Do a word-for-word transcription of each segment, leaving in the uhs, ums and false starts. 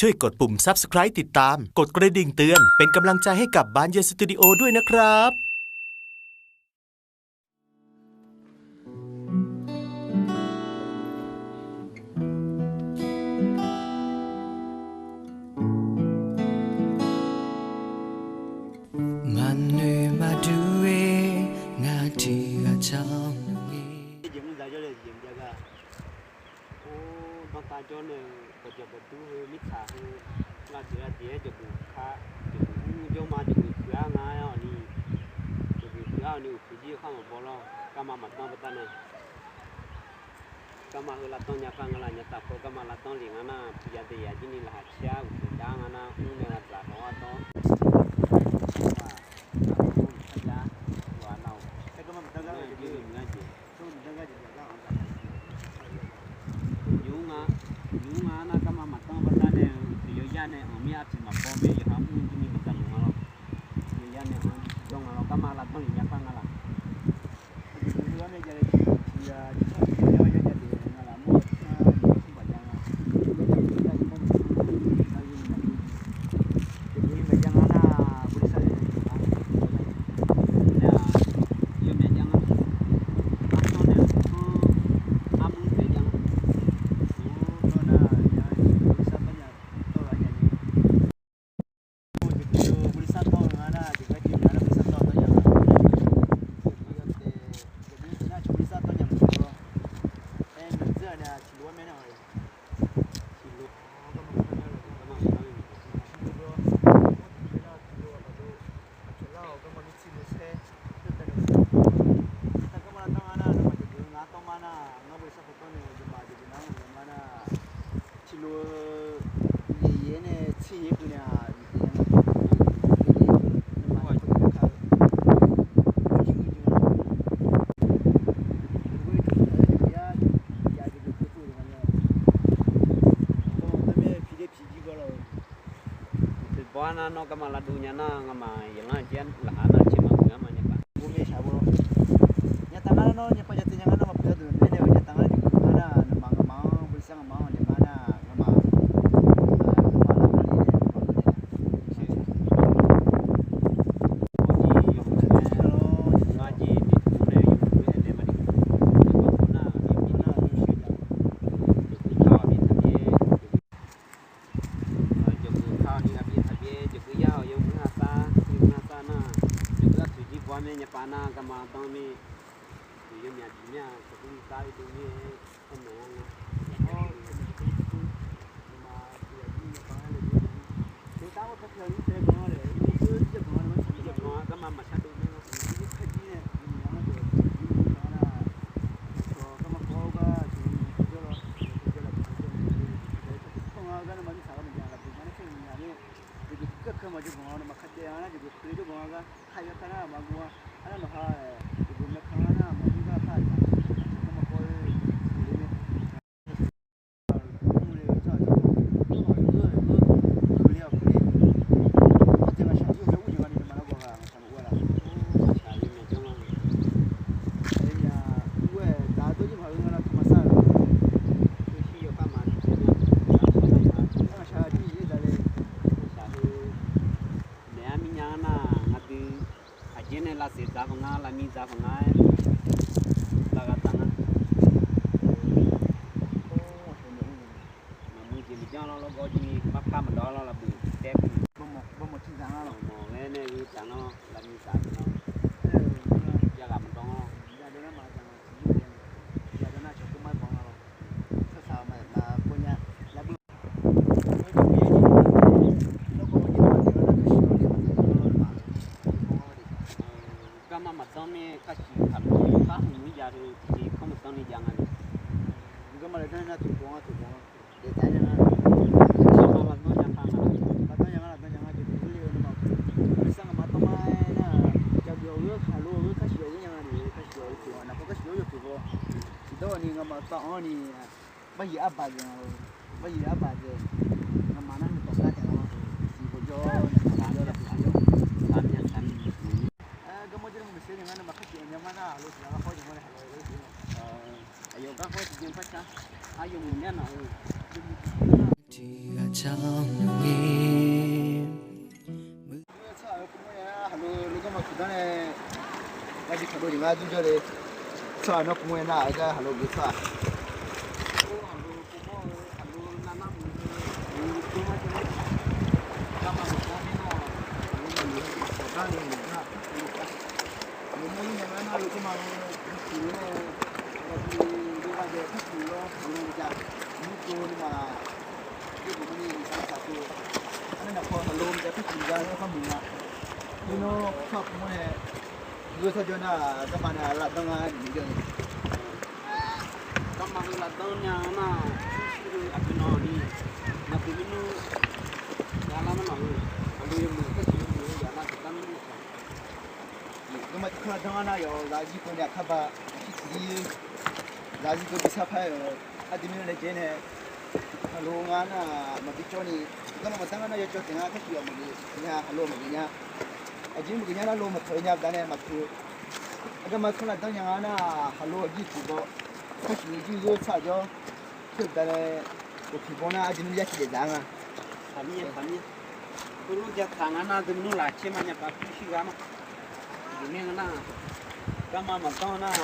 ช่วยกดปุ่ม Subscribe ติดตาม กดกระดิ่งเตือน เป็นกำลังใจให้กับ บานเย็น สตูดิโอ ด้วยนะครับ Maqnoeq maqdur-aer ngar tiq ghaq car-anr nae. Jeq mr dzaq jawr nae jeq mr jav gar. Or, danrtav jawr nae-eu gawqjawq gawqdur heu mirtsaq heu, lavdiq lavdiq-aer jawqguq ka, jawqguq mr jawr ma, jawqguq puiq-ar nga-awq ni, jawqguq puiq-ar-awq ni uqpuq jir khar maqbaw lawr. Garma maqdanr baqda nae, garma heu lavdanr nya khar nga laf, nya taf paw garma lavdanr lef nga nar, puiq ya daeq yaq jir ni laqkhaq caer-ar uqpuq dar nga nar, mr nae ghaq dzaq khawf-ar dawr. Nymr nga, nymr nga nar garma maqdanr baqda nae-eu uqpuq yawqyar nae anq mir artiq maqbaw mae, yawqha mr jir ni maqdzaq luf nga lawr. Yawqyar nae anq jir jawr nga lawr, garma lavdanr lef nya khar nga laf. Tiqlof-eu yaeq yaeq-aer nae tser yaeq-aer keuvni-aq, Uqtaf baw-ar nar, nawr garma lavdov nya nar, ngamaf yawqngar jeq laqkhaq nar tiq maqmuiq-ar ma nya taf. Nya taf ngar nar, nawr nya pav jav tsaev nya ngar nar, maqpuq yar deuq naeq-aer nae-eu nya taf ngar nar, jeqkuq ngar nar, nawmaf ngamaf-anr boersar ngamaf-anr naeq ma nar, ngamaf Jawqguq kar-awq ni ghaq byaer taq byaer, jawqguq yar-awq yawmuiq ghaq sar, yawmuiq ghaq sar nar, jawqguq artuq jir baw-ar mae nya pav nar, garma danr mae. Yawmyaq bif mir-aq, tsawqkhoer sar-ir dov mir-aer, armaeq-ar nga. Garma maqshar dov nar, Maeq-ar mirnya nar, ngaq dui aqjeq nae lavsaef dzaq khawf nga, lavmiq dzaq khawf nga-aer, lavghaq dzaq nga. Maqmuiq jeq maqjanr lawr, lawrgawv jir ni parpar maqdawr lawr, lavbuq taer kur. Bawmawq tiqdzaq nga lawr, mawq ghae nae-eu dzaq nga, lavmiq dzaq nar, yaghaq maqdawr-awr, Garma maqdanr mae, kar siq taq luf-eu kar hmq-anr jav-eu tiqjeq kanr maqdanr ni jav nga le. Garma lafdanr nar toeqbawq-anr toeqbawq-anr, lafdanr nya nga, lafdanr nya nga, lafdanr nya nga, jeq deuq le-eu nawmaf, boersar ngamaf tawr ma-aer nar, jaqgeuf-awq geur, khaqlo-awq geur, kar siq-awq geur nya nga le, kar siq-awq geur toeq-awq, naqkawr kar siq-awr yawtoeq baw, tiqdawr ni ngamaf tawv-anr ni, baryiq arbaq dzaeq nga-eu, baryiq arbaq dzaeq, ngamaf nar nuitawq kar taef nga-awr, siq bawjawr, garma jir-anr maqsiq nya ngar nawmaf kar siq-awq nya ma nar, aqlo tiq ghaq garkawv jeq ma nae haq lawq-eu, aqyawf garkawv tiqjeq par car, aqyawf muiq nya naq-eu, yawmuiq tiqjeq nar. Tiq ghaq car maqngeur. Tsawrhaq-euq pumawr nae-a, haqlo lof garma kuqdanr nae, garbi kaqdov jeq ngar jawrjawr le. Tsawrhaq nawr pumawr nae nar-aq, gar haqlo geuf tsawrhaq. Haqlo pumawr-eu, haqlo navnar muiq-eu, garma kuqdanr nae nar-aq, haqlo muiq-eu, sawqdar ni muiq-eu nar, muiq-eu nar, lof garma-eu, tiq-eu nae, garbi, lof garjae, tiq-eu lawr, haqlo jav, nymr tsov ni ma. Arnae naqpaw haqlo jav tiq-eu jav-anr kharmuiq nga. Nymr nawr tsawrhaq pumawr nae, nymr tsawrjawr nar, garma nae lavdanr ngar ni jawr ni. Garma heu lavdanr nya nar, shuir shuir-eu aqdui nawq ni, naqdui mirnmr, ya lar mar nawq-eu, aqdui yawmuiq karsiq yawmuiq-eu ya lar tiqgar mirnmr. Garma tiq kanr lavdanr ngar nar, yawqghaq zir keuv nae aqkar ba, aqshir tiqzir, zaqzir keuv bi sar par-euq, aqdui mirnmr laejae nae, haqlo ngar nar maqbi cawv ni, garma maqdanr ngar nar yawcawv taef ngar karsiq yawmuiq nya, haqlo maqgeuf nya. Aqjeq maqgeuf nya nar lo maqtawq-eu nya baqdanae maqtawq-eu. Garma kanr lavdanr nya ngar nar, haqlo aqjir tiq baw, karsiq jir yawr tsaq jawr, teu baqdanae, ghofpiq baw nar aqdui mirnmr yar tiq daef dzaq nga. Taqmir, taqmir. Heulof jav taq nga nar, aqdui mirnmr laf caer ma nya paq pyur shir ghaq ma. Aqjeq mirnae nga nar, garma maqdanr nar,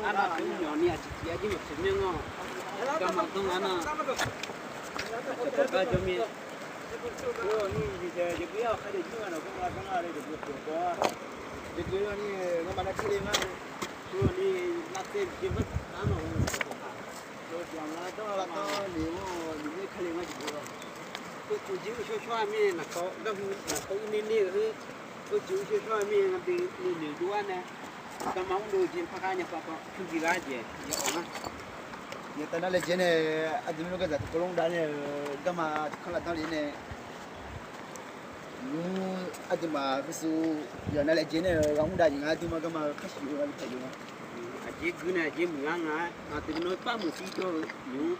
arnav teu nyawq ni aqjeq tiq yar jir maqtsoeq mir-anr, garma danr nga nar, aqcawq dawqgar jawr mir-a. Ni, jeqgeuf-awr ni, ngamaf nar kar le ngar, ni, nar tsaev jeq bar taq nar nawq-eu, yawqjaq nga danr lavdanr le-awr, ni, kar le ngar jeq lar. Tov tov jir-eu shawr shawr-a mirnae, naqkawv garhu naqkawv ur ner ner-eu, tov tov jir-eu shawr shawr-a mirnae, ngar dui nuinoeq dov-ar nae, garma mr dov jeq par khar nya pav pav pyur bi lar jeq ya-awq nar. Yawtav nar laejae nae, aqdui mirnmr gardzaq tiqkawv lmr dav nae-eu garma tiq kanr lavdanr le nae, nymr aqduimaf husu yawqnan laejae nae-eu ghaq mr dav jeq nga, aqduimaf garma-eu karsiq-eu ghaq bi taef jeq nga. Aqjeq gui nae aqjeq muiq lar nga-aer, aqdui mirnmr par muiq shir jawr-eu nymr,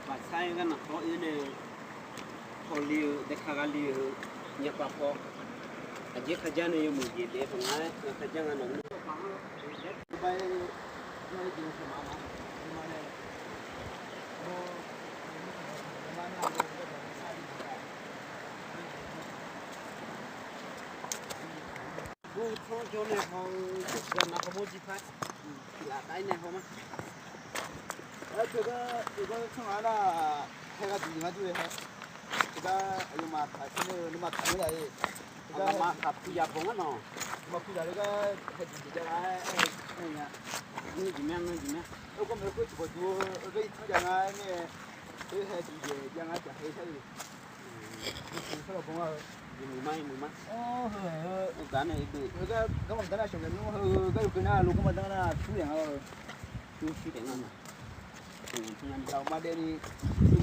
baqsar-aer gar naqkawv oe nae-eu, hawle-eu daeka ghaq le-eu, nya pav pav, aqjeq kharjar nae yawmuiq jeq daef-eu paq nga-aer, nga kharjar nga nawq-eu Ur tsanr jawr nae haw-eu, yawqnan hawmawr jir par, tiq laf tav-ir nae haw ma. Aer, teugar, teugar tsanr ghaq nar, hae gharduq ngar dur-eu hae. Teugar aqyawfmaf taq tsanr-eu, nawmaf taq-eu laf-eu. Aqyawfmaf taq puq yaq bawq ngar nawq. Nawmaf puq yaq le gar hae duq jeq jav nga-aer, aer-eu nya. Ngeur jeq mya, ngeur jeq mya. Aer, gawrmawq khoer tiqbawq duq-eu, aer, gar ir tsanr jav nga-aer mae. Aer, hae duq jeq jav nga-aer jaq hae shar-eu. Muiq ma, muiq ma. Awr, heu, heu, heu, gar, garma danr nar shawq ngae nmr heu, gar yawkeuv nar lo garma danr nar tur yaq nga-eu. Tur shir taef nga ma. Aqma daef ni,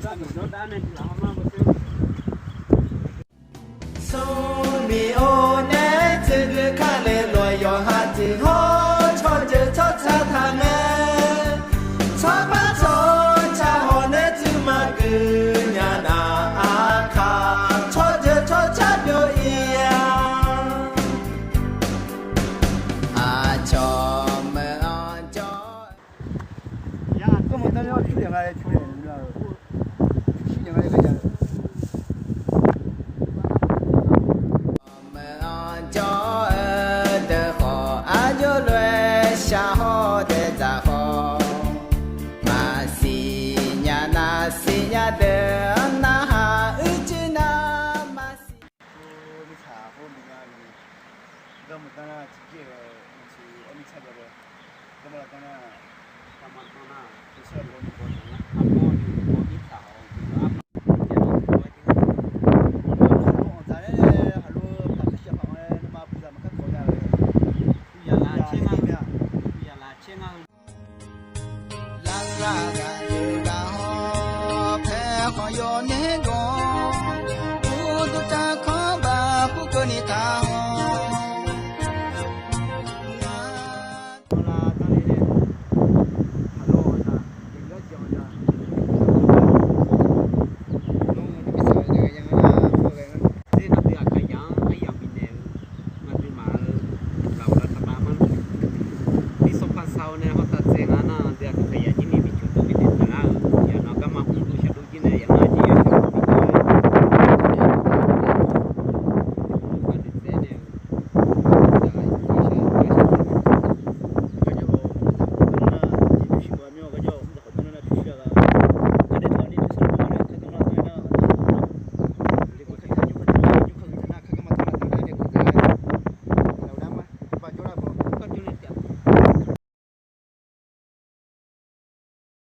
gar miqdawr dar nae tiq laf haw ma bawsher. Smrmiq-or nae tsuif gui kale lof yawqha tiq hawr, tsawrjeuq tsawrca taq mae. Tsawrpar tsawrca hawq nae tsuif maqgui nya nar, aqkaq tsawrjeuq tsawrca byov-ir-a. Aqcawq meuq-anr jawr-eu, meuq-anr jawr-eu deuq khawf, aqjox lof-aer shaq hawr dae dzaq khawf, maqsiq nya nar siqnya deuq narhaq uicuiv nar maqsiq. Mirtsaq hawr-eu maqngeur-a. Garma danr nar tiqjeq-eu maqsiq-aer mirtsaq jav-eu. Garma danr nar, garma danr nar, mirtsaq-eu lawr ni baw